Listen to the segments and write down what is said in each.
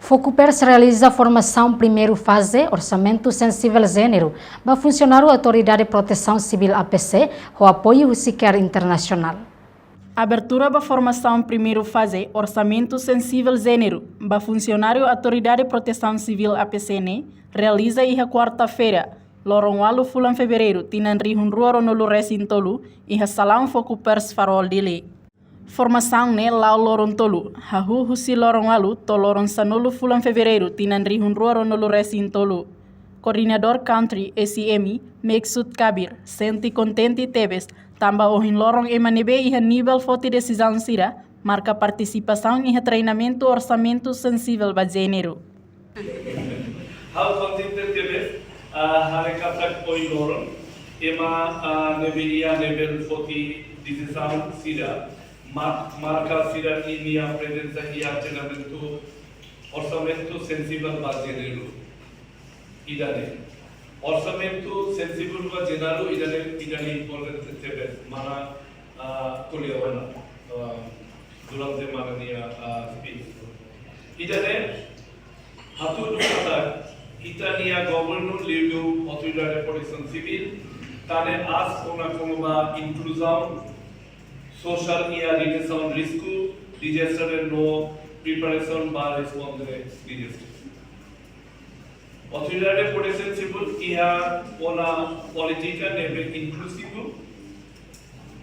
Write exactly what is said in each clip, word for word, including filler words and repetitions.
Fokupers realiza formasaun primeiru faze Orsamentu Sensivel Jéneru ba funsionáriu Autoridade Protesaun Sivíl, A P C, ho apoiu husi Care Internasionál. Abertura ba formasaun primeiru faze Orsamentu Sensivel Jéneru ba funsionáriu Autoridade Protesaun Sivíl, A P C, ne'e realiza iha kuarta-feira, loron ualu fulan Fevereiru, tinan rihun rua ruanulu resin tolu, iha salaun Fokupers Farol, Dili. Formasaun ne'e la'o loron tolu, hahú husi loron ualu to'o loron sanulu fulan Fevereiru, tinan rihun rua ruanulu resin tolu. Koordenadór Country S I M, Meksut Kabir, sente kontente tebes tanba ohin loron ema ne'ebé iha nivel foti desizaun sira marka partisipasaun iha treinamentu Orsamentu Sensivel ba Jéneru. Ha'u kontente tebes, ah, haree katak ohin loron ema, ah, ne'ebé iha nivel foti desizaun sira, ma-, marka sira-nia prezensa iha treinamentu Orsamentu Sensivel ba Jéneru. Ida-ne'e. Orsamentu Sensivel ba Jéneru ida-ne'e, ida-ne'e importante tebes. Mana, ah, ko'alia ona, ah, durante mana nia, ah, speech. Ida-ne'e hatudu katak ita-nia government liuliu Autoridade Protesaun Sivíl, tane aas ona kona-ba inkluzaun sosiál iha diresaun risku, dizaster no preparasaun ba responde dizaster. Autoridade Protesaun Sivíl iha ona polítika ne'ebé inkluzivu.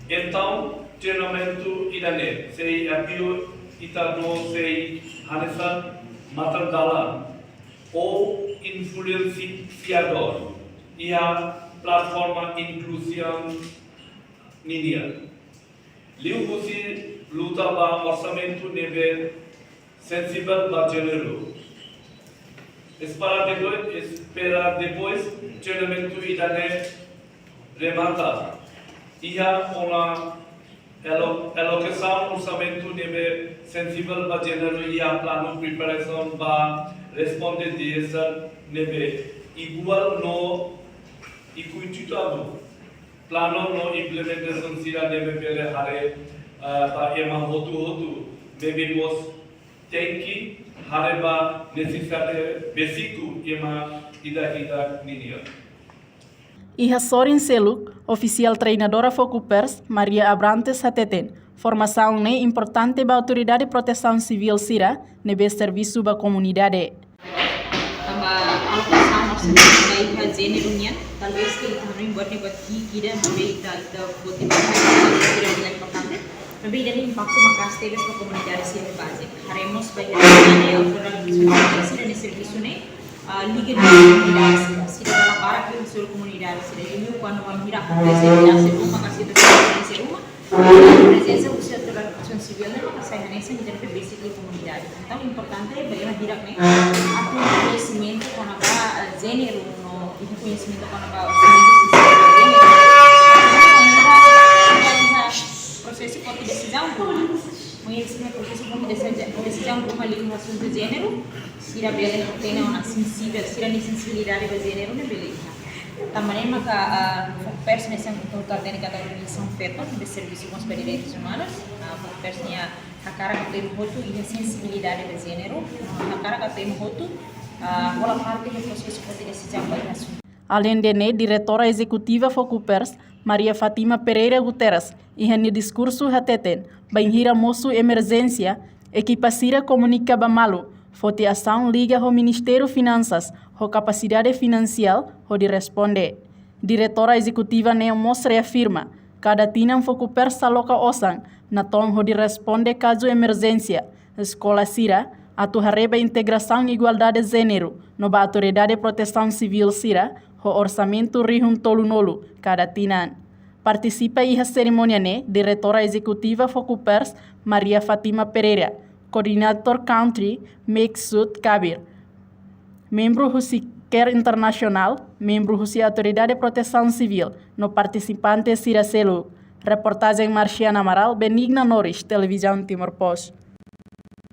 Entaun, treinamentu ida-ne'e sei apoiu ita no sei hanesan matan-dalan ou influensiadór iha plataforma inkluzaun ninian. Liuhusi luta ba orsamentu ne'ebé sensivel ba jéneru. Espera depois, espera depois, treinamentu ida-ne'e remata, iha ona alo-, alokasaun orsamentu ne'ebé sensivel ba jéneru iha planu preparasaun ba responde dizaster ne'ebé iguál no ikuitadu. Planu no implementasaun sira ne'ebé bele haree, eh, ba ema hotu-hotu, ne'ebé mós tenke haree ba nesesidade báziku ema ida-idak ninian. Iha sorin seluk, ofisiál treinadora Fokupers, Maria Abrantes hateten, formasaun ne'e importante ba Autoridade Protesaun Sivíl sira ne'ebé servisu ba komunidade. Tanba alokasaun orsamentu iha jéneru nian, talvés ke ita hanoin buat ne'e buat ki'ik ida, maibé ita, ita buat ne'e buat ki'ik ida, ida importante. Maibé ida-ne'e impaktu maka'as tebes ba komunidade sira baze. Haree mós ba iha autoridade sira-nia servisu ne'e, ah, liga ho komunidade sira, sira dala barak liga ho komunidade sira. Liuliu kuandu bainhira akontese ida iha ruma, ka situasaun akontese iha ruma, prezensa husi Autoridade Protesaun Sivíl ne'e maka sai hanesan ita-nia basic iha komunidade. Entaun, importante ba ema hirak ne'e atu iha koñesimentu kona-ba, eh, jéneru no iha koñesimentu kona-ba orsamentu sensivel ba jéneru. Iha prosesu foti desizaun ruma. Koñesimentu prosesu foti desiza-, desizaun ruma liuhusi asuntu jéneru. Sira bele hatene ona sensivel, sira-nia sensibilidade ba jéneru ne'e bele iha. Tanba ne'e maka, ah, Fokupers ne'e sempre tau kategoria kategorizasaun feto, ne'ebé servisu mós ba direitus umanus, ah, Fokupers nia hakarak atu ema hotu iha sensibilidade ba jéneru, ah, hakarak atu ema hotu, ah, hola parte iha prosesu foti desizaun ba iha asuntu. Aleinde ne'e, Diretora Ezekutiva Fokupers, Maria Fátima Pereira Guterres, iha nia diskursu hateten, bainhira mosu emerjénsia, ekipa sira komunika ba malu, foti asaun liga ho Ministériu Finansas, ho kapasidade finansiál hodi responde. Diretora Ezekutiva ne'e mós reafirma, kada tinan Fokupers aloka osan natoon hodi responde kazu emerjénsia, eskola sira, atu haree ba integrasaun igualdade jéneru, no ba Autoridade Protesaun Sivíl sira, ho orsamentu rihun tolunulu kada tinan. Partisipa iha serimónia ne'e, Diretora Ezekutiva Fokupers, Maria Fátima Pereira, Koordenadór Country, Meksut Kabir, membru husi Care Internasionál, membru husi Autoridade Protesaun Sivíl, no partisipante sira seluk. Reportajen Marciana Amaral, Benigna Norris, Televizaun Timor Post.